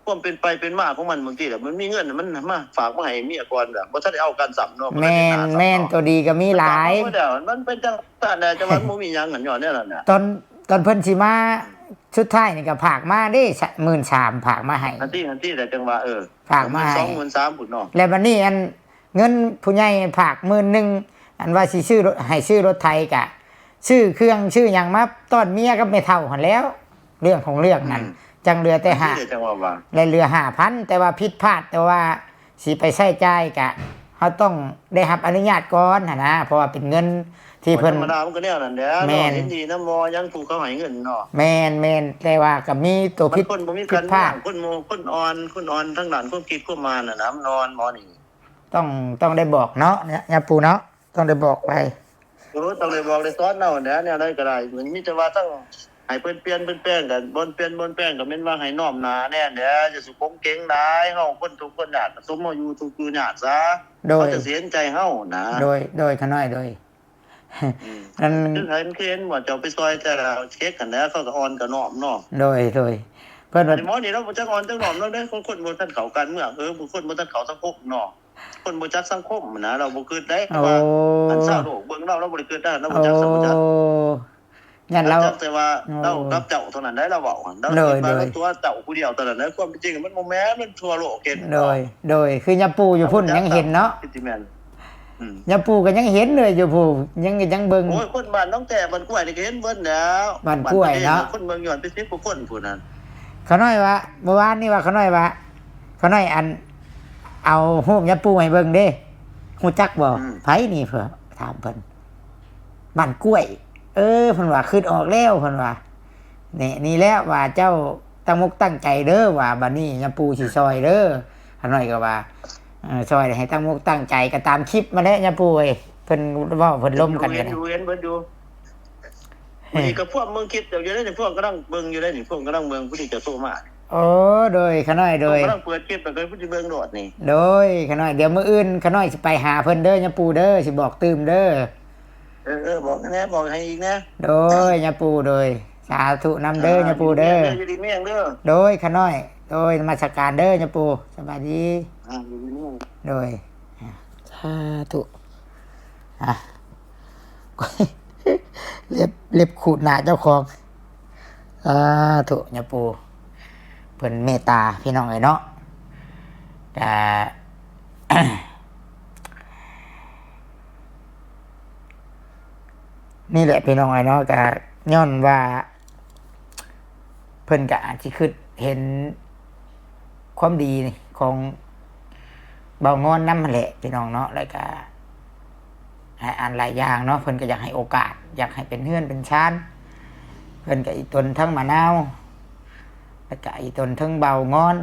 ຄວາມເປັນໄປເປັນມາຂອງມັນ ບາງທີລະມັນມີເງິນ ມັນມາຝາກມາໃຫ້ເມຍກ່ອນ ແບບບໍ່ທັນໄດ້ເອົາກັນຊ້ຳເນາະ. ແມ່ນ ແມ່ນ ໂຕດີກໍມີຫຼາຍ ມັນເປັນຈັ່ງຊັ້ນແຫຼະ ຈັງວ່າບໍ່ມີຫຍັງ ຍ້ອນແນວນັ້ນນະ. ຕອນ ຕອນເພິ່ນຊິມາ ສຸດທ້າຍນີ້ກໍຝາກມາເດ້ ໝື່ນສາມ ຝາກມາໃຫ້. ອັນທີ່ ອັນທີ່ແຫຼະ ຈັ່ງວ່າ ເອີ ຝາກມາໃຫ້ ສອງໝື່ນສາມພຸ້ນເນາະ. ແລ້ວບັດນີ້ ອັນ ເງິນຜູ້ໃຫຍ່ຝາກໝື່ນໜຶ່ງ ອັນວ່າຊິຊື້ລົດ ໃຫ້ຊື້ລົດໄຖ ກະຊື້ເຄື່ອງຊື້ຫຍັງມາຕ້ອນເມຍກັບແມ່ເຖົ້າຫັ້ນແຫຼ້ວ. ເລື່ອງຂອງເລື່ອງນັ້ນ ອືມ ຈັ່ງເຫຼືອແຕ່ຫ້າ ຈັ່ງວ່າ ແລະ ເຫຼືອຫ້າພັນ ແຕ່ວ່າຜິດພາດ ແຕ່ວ່າຊິໄປໃຊ້ຈ່າຍກະ ເຮົາຕ້ອງໄດ້ຮັບອະນຸຍາດກ່ອນຫັ້ນນະ ເພາະວ່າເປັນເງິນທີ່ເພິ່ນ ທຳມະດາມັນກໍແນວນັ້ນແຫຼະ ແມ່ນ ເນາະ ເຫັນດີນຳໝໍຫຍັງ ຜູ້ເຂົາໃຫ້ເງິນເນາະ. ແມ່ນ ແມ່ນ ແຕ່ວ່າກໍມີໂຕຜິດ ຄົນບໍ່ມີການ ຜິດພາດ ຄົນໂມ ຄົນອ່ອນ ຄົນອ່ອນທາງດ້ານຄວາມຄິດຄວາມອ່ານຫັ້ນນະ ມັນອ່ອນໝໍນີ້. ຕ້ອງ ຕ້ອງໄດ້ບອກເນາະ ຍາປູເນາະ ຕ້ອງໄດ້ບອກໄວ້. ໂອ້ ຕ້ອງໄດ້ບອກໄດ້ສອນເອົາແຫຼະ ແນວໃດກໍໄດ້ ມີແຕ່ວ່າທັງໃຫ້ເພິ່ນປ່ຽນເພິ່ນແປງ ກໍບ່ອນປ່ຽນບ່ອນແປງ ກໍແມ່ນວ່າໃຫ້ນ້ອມໜ້າແດ່ແຫຼະ ຢ່າສຸຂົງເກັງຫຼາຍ. ເຮົາຄົນທຸກຄົນຍາກ ສົມເຮົາຢູ່ທຸກຢູ່ຍາກຊະ ໂດຍ ເຂົາຈະຊິເຫັນໃຈເຮົານະ. ໂດຍ ໂດຍ ຂະນ້ອຍ ໂດຍ ອືມ ອັນ ຄືໃຜມັນຄືເຫັນວ່າເຈົ້າໄປຊ່ອຍແຕ່ລະເຈັກຫັ້ນແຫຼະ ເຂົາກໍອ່ອນກໍນ້ອມເນາະ. ໂດຍ ໂດຍ ເພິ່ນວ່າ ໝໍນີ້ລາວບໍ່ຈັກອ່ອນຈັກນ້ອມນຳເດ້ ຄົນ ຄົນບໍ່ທັນເຂົ້າການເມືອງ ເອີ ຜູ້ຄົນບໍ່ທັນເຂົ້າສັງຄົມເນາະ. ຄົນບໍ່ຈັກສັງຄົມຫັ້ນນະ ລາວບໍ່ຄິດໄດ້ ເພາະວ່າ ໂອ້ ອັນຊາວໂລກເບິ່ງລາວ ລາວບໍ່ໄດ້ຄິດໄດ້ ລາວບໍ່ຈັກສັງຄົມ ບໍ່ຈັກ ໂອ້ ຢ້ານລາວ ຈັກແຕ່ວ່າ ໂອ້ ລາວກັບເຈົ້າເທົ່ານັ້ນໄດ້ ລາວເວົ້າຫັ້ນ ລາວ ໂດຍ ຄິດວ່າ ໂດຍ ລາວຕົວເຈົ້າຜູ້ດຽວເທົ່ານັ້ນໄດ້. ຄວາມເປັນຈິງມັນບໍ່ແມ່ນ ມັນທົ່ວໂລກເຫັນ. ໂດຍ ໂດຍ ຄືຍາປູຢູ່ພຸ້ນຍັງເຫັນເນາະ ຄືຊິແມ່ນ ອືມ ຍາປູກໍຍັງເຫັນເລີຍຢູ່ພຸ້ນ ຍັງ ຍັງເບິ່ງ. ໂອ້ຍ ຄົນບ້ານໜອງແຕ້ ບ້ານກ້ວຍນີ້ກໍເຫັນເບິດແລ້ວ ບ້ານກ້ວຍເນາະ ຄົນເບິ່ງຍ້ອນເປັນສິບກວ່າຄົນພຸ້ນນະ. ຂະນ້ອຍວ່າ ເມື່ອວານນີ້ວ່າ ຂະນ້ອຍວ່າ ຂະນ້ອຍ ອັນ ເອົາຮູບຍາປູໃຫ້ເບິ່ງເດ້ ຮູ້ຈັກບໍ່? ອືມ ໃຜນີ້? ເພິ່ນຖາມເພິ່ນ ບ້ານກ້ວຍ. ເອີ ເພິ່ນວ່າ ຄິດອອກແລ້ວ ເພິ່ນວ່າ ນີ້ ນີ້ແຫຼະວ່າເຈົ້າຕັ້ງອົກຕັ້ງໃຈເດີ ວ່າບັດນີ້ຍາປູຊິຊ່ອຍເດີ. ຂະນ້ອຍກໍວ່າ ເອີ ຊ່ອຍໃຫ້ຕັ້ງອົກຕັ້ງໃຈ ກໍຕາມຄລິບມາແຫຼະຍາປູເອີຍ ເພິ່ນເວົ້າເພິ່ນລົມກັນ ເຫັນຢູ່ ເຫັນຢູ່ ເຫັນເບິດຢູ່. ນີ້ກໍພວກເບິ່ງຄລິບເຈົ້າຢູ່ເດ້ນີ້ ພວກກຳລັງເບິ່ງຢູ່ເດ້ນີ້ ພວກກຳລັງເບິ່ງ ຜູ້ທີ່ເຈົ້າໂທມາ. ໂອ້ ໂດຍ ຂະນ້ອຍ ໂດຍ ກຳລັງເປີດຄລິບ ແລ້ວກໍຜູ້ທີ່ເບິ່ງໂລດນີ້. ໂດຍ ຂະນ້ອຍ ດຽວມື້ອື່ນຂະນ້ອຍຊິໄປຫາເພິ່ນເດີຍາປູເດີ ຊິບອກຕື່ມເດີ. ເອີ ເອີ ບອກແດ່ ບອກໃຫ້ອີກແດ່. ໂດຍ ຍາປູ ໂດຍ ສາທຸນຳເດີຍາປູເດີ. ຢູ່ດີມີແຮງເດີ. ໂດຍ ຂະນ້ອຍ ໂດຍ ນະມັດສະການເດີຍາປູ ສະບາຍດີ. ອ່າ ຢູ່ດີມີແຮງ. ໂດຍ ສາທຸ. ອ່າ ເລັບ ເລັບຂູດໜ້າເຈົ້າຂອງ. ສາທຸຍາປູ ເພິ່ນເມດຕາພີ່ນ້ອງເອີຍເນາະ. ກະ ນີ້ແຫຼະພີ່ນ້ອງເອີຍເນາະ ກະຍ້ອນວ່າ ເພິ່ນກະອາດຊິຄິດເຫັນຄວາມດີຂອງບ່າວງອນນຳຫັ້ນແຫຼະພີ່ນ້ອງເນາະ ແລ້ວກະຫຼາຍອັນຫຼາຍຢ່າງເນາະ. ເພິ່ນກະຢາກໃຫ້ໂອກາດ ຢາກໃຫ້ເປັນເຮືອນເປັນຊານ ເພິ່ນກະອີ່ຕົນທັງມະນາວ ແລ້ວກະອີ່ຕົນທັງບ່າວງອນ.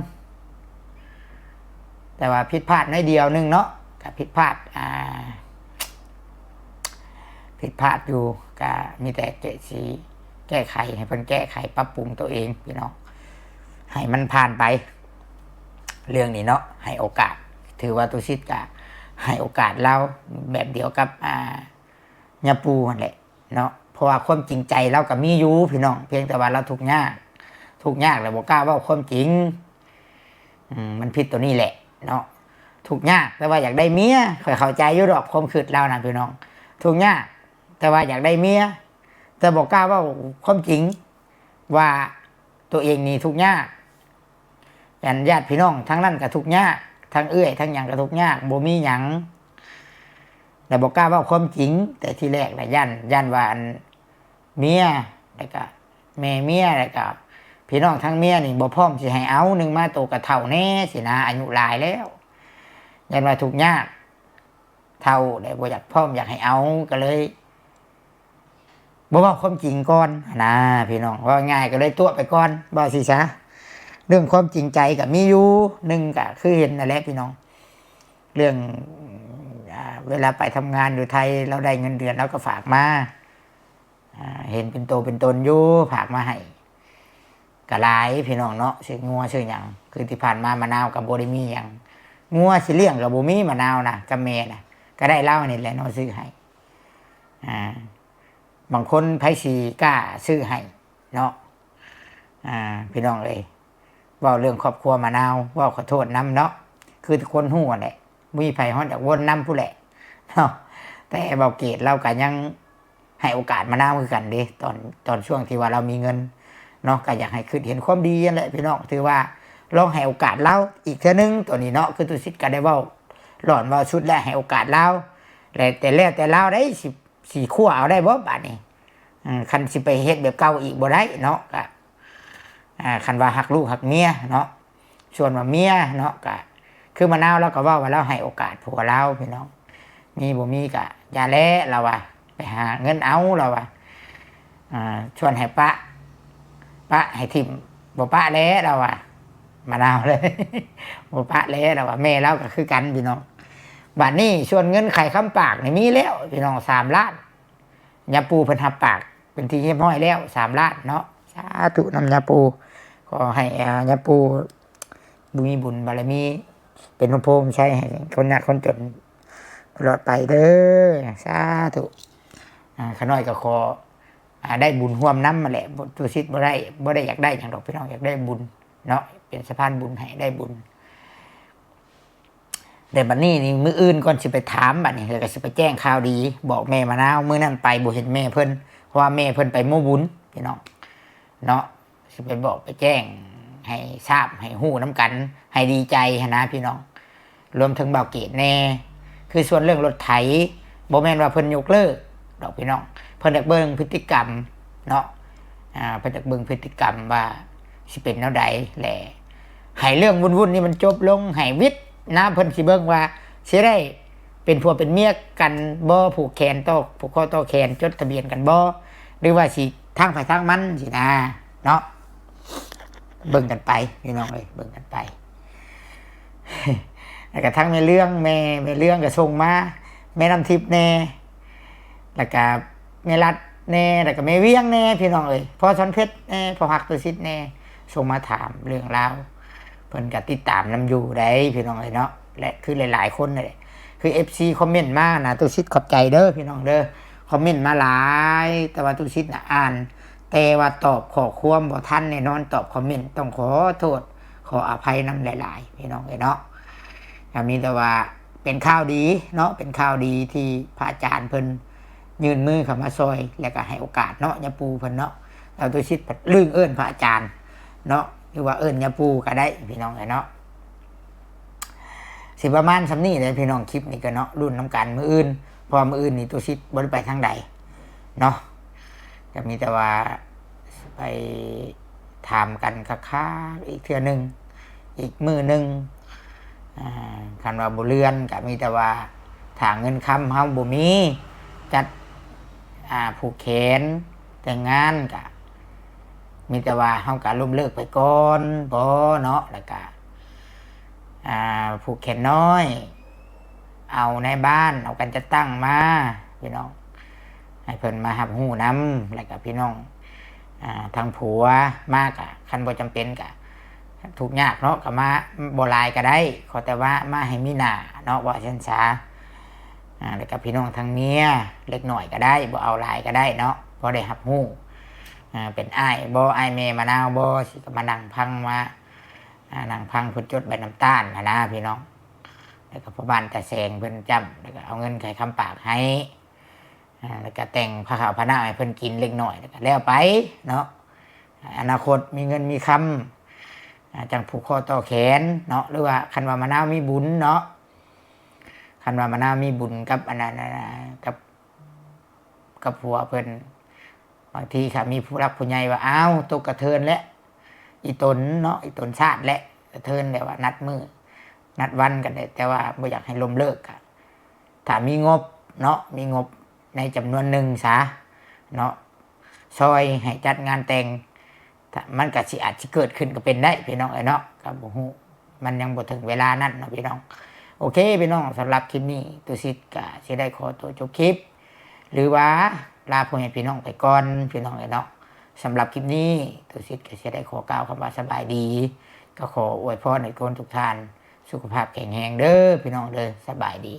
ແຕ່ວ່າຜິດພາດໜ້ອຍດຽວໜຶ່ງເນາະ ກະຜິດພາດ ອ່າ ຜິດພາດຢູ່ ກະມີແຕ່ຈະຊິແກ້ໄຂ ໃຫ້ເພິ່ນແກ້ໄຂປັບປຸງຕົວເອງພີ່ນ້ອງ ໃຫ້ມັນຜ່ານໄປເລື່ອງນີ້ເນາະ. ໃຫ້ໂອກາດ ຖືວ່າຕຸສິດກະໃຫ້ໂອກາດລາວແບບດຽວກັບ ອ່າ ຍາປູຫັ້ນແຫຼະເນາະ ເພາະວ່າຄວາມຈິງໃຈລາວກະມີຢູ່ພີ່ນ້ອງ ພຽງແຕ່ວ່າລາວທຸກຍາກ ທຸກຍາກແລ້ວບໍ່ກ້າເວົ້າຄວາມຈິງ. ອືມ ມັນຜິດຕົວນີ້ແຫຼະເນາະ ທຸກຍາກແຕ່ວ່າຢາກໄດ້ເມຍ. ຂ້ອຍເຂົ້າໃຈຢູ່ດອກຄວາມຄິດລາວນະພີ່ນ້ອງ ທຸກຍາກແຕ່ວ່າຢາກໄດ້ເມຍ ແຕ່ບໍ່ກ້າເວົ້າຄວາມຈິງວ່າຕົວເອງນີ້ທຸກຍາກ. ອັນຍາດພີ່ນ້ອງທາງນັ້ນກະທຸກຍາກ ທັງເອື້ອຍທັງຫຍັງກະທຸກຍາກ ບໍ່ມີຫຍັງ ແລະບໍ່ກ້າເວົ້າຄວາມຈິງແຕ່ທີແລກນະ ຢ້ານ ຢ້ານວ່າອັນ ເມຍ ແລ້ວກະແມ່ເມຍ ແລ້ວກະພີ່ນ້ອງທາງເມຍນີ້ບໍ່ພ້ອມຊິໃຫ້ເອົາ ໜຶ່ງມາໂຕກະເຖົ້າແດ່ຊີ້ນະ ອາຍຸຫຼາຍແລ້ວ ຢ້ານວ່າທຸກຍາກ ເຖົ້າແລ້ວບໍ່ຢາກພ້ອມຢາກໃຫ້ເອົາ ກໍເລີຍບໍ່ເວົ້າຄວາມຈິງກ່ອນຫັ້ນນະພີ່ນ້ອງ ເວົ້າງ່າຍກໍເລີຍຕົວະໄປກ່ອນ ເວົ້າຊີ້ຊະ. ເລື່ອງຄວາມຈິງໃຈກໍມີຢູ່ ໜຶ່ງກໍຄືເຫັນນັ້ນແຫຼະພີ່ນ້ອງ ເລື່ອງ ອ່າ ເວລາໄປທຳງານຢູ່ໄທ ລາວໄດ້ເງິນເດືອນລາວກໍຝາກມາ ອ່າ ເຫັນເປັນໂຕເປັນຕົນຢູ່ ຝາກມາໃຫ້ກະຫຼາຍພີ່ນ້ອງເນາະ ຊື້ງົວຊື້ຫຍັງ ຄືທີ່ຜ່ານມາມະນາວກະບໍ່ໄດ້ມີຫຍັງ ງົວຊິລ້ຽງກໍບໍ່ມີ ມະນາວນະ ກັບແມ່ນະ ກໍໄດ້ລາວນີ້ແຫຼະເນາະຊື້ໃຫ້. ອ່າ ບາງຄົນໃຜຊິກ້າຊື້ໃຫ້ເນາະ. ອ່າ ພີ່ນ້ອງເອີຍ ເວົ້າເລື່ອງຄອບຄົວມະນາວ ເວົ້າຂໍໂທດນຳເນາະ ຄືທຸກຄົນຮູ້ຫັ້ນແຫຼະ ບໍ່ມີໃຜຮອດຢາກວົນນຳພຸ້ນແຫຼະເນາະ. ແຕ່ບ່າວເກດລາວກໍຍັງໃຫ້ໂອກາດມະນາວຄືກັນເດ້ ຕອນ ຕອນຊ່ວງທີ່ວ່າລາວມີເງິນເນາະ ກໍຢາກໃຫ້ຄິດເຫັນຄວາມດີຫັ້ນແຫຼະພີ່ນ້ອງ. ຖືວ່າລອງໃຫ້ໂອກາດລາວອີກເທື່ອໜຶ່ງ ໂຕນີ້ເນາະ ຄືຕຸສິດກໍໄດ້ເວົ້າຫຼອນເວົ້າສຸດແລ້ວ ໃຫ້ໂອກາດລາວ ແລະ ແຕ່ແລ້ວແຕ່ລາວໄດ້ ຊິ ຊິຄົວເອົາໄດ້ບໍ່ບາດນີ້? ເອີ ຄັນຊິໄປເຮັດແບບເກົ່າອີກບໍ່ໄດ້ເນາະ ກະ ອ່າ ຄັນວ່າຮັກລູກຮັກເມຍເນາະ. ສ່ວນວ່າເມຍເນາະ ກະຄືມະນາວລາວກໍເວົ້າວ່າລາວໃຫ້ໂອກາດຜົວລາວພີ່ນ້ອງ ມີບໍ່ມີກະຢ່າແຫຼະ ລາວວ່າ ໄປຫາເງິນເອົາ ລາວວ່າ. ອ່າ ຊວນໃຫ້ປະ ປະໃຫ້ຖິ້ມ ບໍ່ປະແຫຼະ ລາວວ່າ ມະນາວເລີຍ ບໍ່ປະແຫຼະ ລາວວ່າ. ແມ່ລາວກໍຄືກັນພີ່ນ້ອງ. ບາດນີ້ສ່ວນເງິນໄຂຄຳປາກນີ້ມີແລ້ວພີ່ນ້ອງ ສາມລ້ານ ຍາປູເພິ່ນຮັບປາກເປັນທີ່ຮຽບຮ້ອຍແລ້ວ ສາມລ້ານເນາະ. ສາທຸນຳຍາປູ ຂໍໃຫ້ ອ່າ ຍາປູບຸ ມີບຸນບາລະມີ ເປັນຮົ່ມໂພຮົ່ມໄຊໃຫ້ຄົນຍາກຄົນຈົນຕະຫຼອດໄປເດີ ສາທຸ. ອ່າ ຂ້ານ້ອຍກໍຂໍ ອ່າ ໄດ້ບຸນຮ່ວມນຳຫັ້ນແຫຼະ ຕຸສິດບໍ່ໄດ້ ບໍ່ໄດ້ຢາກໄດ້ຫຍັງດອກພີ່ນ້ອງ ຢາກໄດ້ບຸນເນາະ ເປັນສະພານບຸນໃຫ້ໄດ້ບຸນ. ແຕ່ບັດນີ້ນີ້ ມື້ອື່ນກ່ອນຊິໄປຖາມ ບັດນີ້ແລ້ວກໍຊິໄປແຈ້ງຂ່າວດີ ບອກແມ່ມະນາວ. ມື້ນັ້ນໄປບໍ່ເຫັນແມ່ເພິ່ນ ເພາະວ່າແມ່ເພິ່ນໄປໂມບຸນພີ່ນ້ອງເນາະ ຊິໄປບອກໄປແຈ້ງໃຫ້ຊາບ ໃຫ້ຮູ້ນຳກັນ ໃຫ້ດີໃຈຫັ້ນນະພີ່ນ້ອງ ລວມເຖິງບ່າວເກດແດ່. ຄືສ່ວນເລື່ອງລົດໄຖ ບໍ່ແມ່ນວ່າເພິ່ນຍົກເລີກດອກພີ່ນ້ອງ ເພິ່ນຢາກເບິ່ງພຶດຕິກຳເນາະ. ອ່າ ເພິ່ນຢາກເບິ່ງພຶດຕິກຳວ່າຊິເປັນແນວໃດ ແລະ ໃຫ້ເລື່ອງວຸ່ນໆນີ້ມັນຈົບລົງ ໃຫ້ວິດນະ ເພິ່ນຊິເບິ່ງວ່າຊິໄດ້ເປັນຜົວເປັນເມຍກັນບໍ່ ຜູກແຂນຕໍ່ ຜູກຄໍຕໍ່ແຂນ ຈົດທະບຽນກັນບໍ່ ຫຼືວ່າຊິທາງໃຜທາງມັນຊີ້ນະເນາະ. ເບິ່ງກັນໄປພີ່ນ້ອງເອີຍ ເບິ່ງກັນໄປ. ແລ້ວກໍທັງແມ່ເລື່ອງ ແມ່ ແມ່ເລື່ອງກໍສົ່ງມາ ແມ່ນ້ຳທິບແດ່ ແລ້ວກໍແມ່ລັດແດ່ ແລ້ວກໍແມ່ວຽງແດ່ພີ່ນ້ອງເອີຍ ພໍ່ສອນເພັດແດ່ ພໍ່ຮັກຕຸສິດແດ່ ສົ່ງມາຖາມເລື່ອງລາວ. ເພິ່ນກໍຕິດຕາມນຳຢູ່ໃດ໋ພີ່ນ້ອງເອີຍເນາະ. ແລະ ຄືຫຼາຍໆຄົນນັ້ນແຫຼະ ຄືເອັຟຊີຄອມເມັນມານະ ຕຸສິດຂອບໃຈເດີພີ່ນ້ອງເດີ ຄອມເມັນມາຫຼາຍ ແຕ່ວ່າຕຸສິດນະອ່ານ ແຕ່ວ່າຕອບຂໍ້ຄວາມບໍ່ທັນແນ່ນອນ ຕອບຄອມເມັນ ຕ້ອງຂໍໂທດ ຂໍອະໄພນຳຫຼາຍໆ ພີ່ນ້ອງເອີຍເນາະ. ກໍມີແຕ່ວ່າເປັນຂ່າວດີເນາະ ເປັນຂ່າວດີທີ່ພະອາຈານເພິ່ນຍື່ນມືເຂົ້າມາຊ່ອຍ ແລ້ວກໍໃຫ້ໂອກາດເນາະ ຍາປູເພິ່ນເນາະ. ແລ້ວຕຸສິດພັດລືມເອີ້ນພະອາຈານເນາະ ຫຼືວ່າເອີ້ນຍາປູກໍໄດ້ ພີ່ນ້ອງເອີຍເນາະ. ຊິປະມານສ່ຳນີ້ແຫຼະພີ່ນ້ອງ ຄລິບນີ້ກໍເນາະ ລຸ້ນນຳກັນມື້ອື່ນ ເພາະວ່າມື້ອື່ນນີ້ຕຸສິດບໍ່ໄດ້ໄປທາງໃດເນາະ ກໍມີແຕ່ວ່າໄປຖາມກັນຄັກໆອີກເທື່ອໜຶ່ງ ອີກມື້ໜຶ່ງ. ອ່າ ຄັນວ່າບໍ່ເລື່ອນກໍມີແຕ່ວ່າ ຖ້າເງິນຄຳເຮົາບໍ່ມີ ຈັດ ອ່າ ຜູກແຂນແຕ່ງງານ ກະມີແຕ່ວ່າເຮົາກະລົ້ມເລີກໄປກ່ອນບໍເນາະ ແລ້ວກະ ອ່າ ຜູກແຂນນ້ອຍ ເອົານາຍບ້ານ ເອົາການຈັດຕັ້ງມາ ພີ່ນ້ອງ ໃຫ້ເພິ່ນມາຮັບຮູ້ນຳ ແລ້ວກະພີ່ນ້ອງ ອ່າ ທາງຜົວມາກະ ຄັນບໍ່ຈຳເປັນກະ ທຸກຍາກເນາະ ກໍມາບໍ່ຫຼາຍກໍໄດ້ ຂໍແຕ່ວ່າມາໃຫ້ມີໜ້າເນາະ ວ່າຊັ້ນຊະ. ອ່າ ແລ້ວກໍພີ່ນ້ອງທາງເມຍເລັກນ້ອຍກໍໄດ້ ບໍ່ເອົາຫຼາຍກໍໄດ້ເນາະ ພໍໄດ້ຮັບຮູ້ ອ່າ ເປັນອ້າຍບໍ ອ້າຍແມ່ມະນາວບໍ ຊິກໍມານັ່ງຟັງ ມາ ອ່າ ນັ່ງຟັງເພິ່ນຈົດໃບນ້ຳຕານຫັ້ນນະພີ່ນ້ອງ. ແລ້ວກໍພໍ່ບ້ານຕາແສງເພິ່ນຈ້ຳ ແລ້ວກໍເອົາເງິນໄຂຄຳປາກໃຫ້ ອ່າ ແລ້ວກໍແຕ່ງພາເຂົ້າພານ້ຳໃຫ້ເພິ່ນກິນເລັກນ້ອຍ ແລ້ວກໍແລ້ວໄປເນາະ. ອະນາຄົດມີເງິນມີຄຳ ອ່າ ຈັ່ງຜູກຄໍຕໍ່ແຂນເນາະ ຫຼືວ່າຄັນວ່າມະນາວມີບຸນເນາະ ຄັນວ່າມະນາວມີບຸນກັບອັນນັ້ນ ກັບ ກັບຜົວເພິ່ນ ບາງທີຖ້າມີຜູ້ຫຼັກຜູ້ໃຫຍ່ວ່າ ອ້າວ ຕົກກະເທີນແຫຼະ ອີຕົນເນາະ ອີຕົນຊາດແຫຼະ ກະເທີນແຫຼະ ວ່ານັດມື້ນັດວັນກັນແຫຼະ ແຕ່ວ່າບໍ່ຢາກໃຫ້ລົ້ມເລີກ ກະ ຖ້າມີງົບເນາະ ມີງົບໃນຈຳນວນໜຶ່ງຊະເນາະ ຊ່ອຍໃຫ້ຈັດງານແຕ່ງ ມັນກະຊິ ອາດຊິເກີດຂຶ້ນກໍເປັນໄດ້ພີ່ນ້ອງເອີຍເນາະ ກໍບໍ່ຮູ້ ມັນຍັງບໍ່ເຖິງເວລານັ້ນເນາະພີ່ນ້ອງ. ໂອເຄພີ່ນ້ອງ ສຳລັບຄລິບນີ້ ຕຸສິດກະຊິໄດ້ຂໍຕົວຈົບຄລິບ ຫຼືວ່າລາພໍ່ແມ່ພີ່ນ້ອງໄປກ່ອນພີ່ນ້ອງເອີຍເນາະ. ສຳລັບຄລິບນີ້ ຕຸສິດກະຊິໄດ້ຂໍກ່າວຄຳວ່າສະບາຍດີ ກໍຂໍອວຍພອນໃຫ້ຄົນທຸກທ່ານ ສຸຂະພາບແຂງແຮງເດີພີ່ນ້ອງເດີ. ສະບາຍດີ.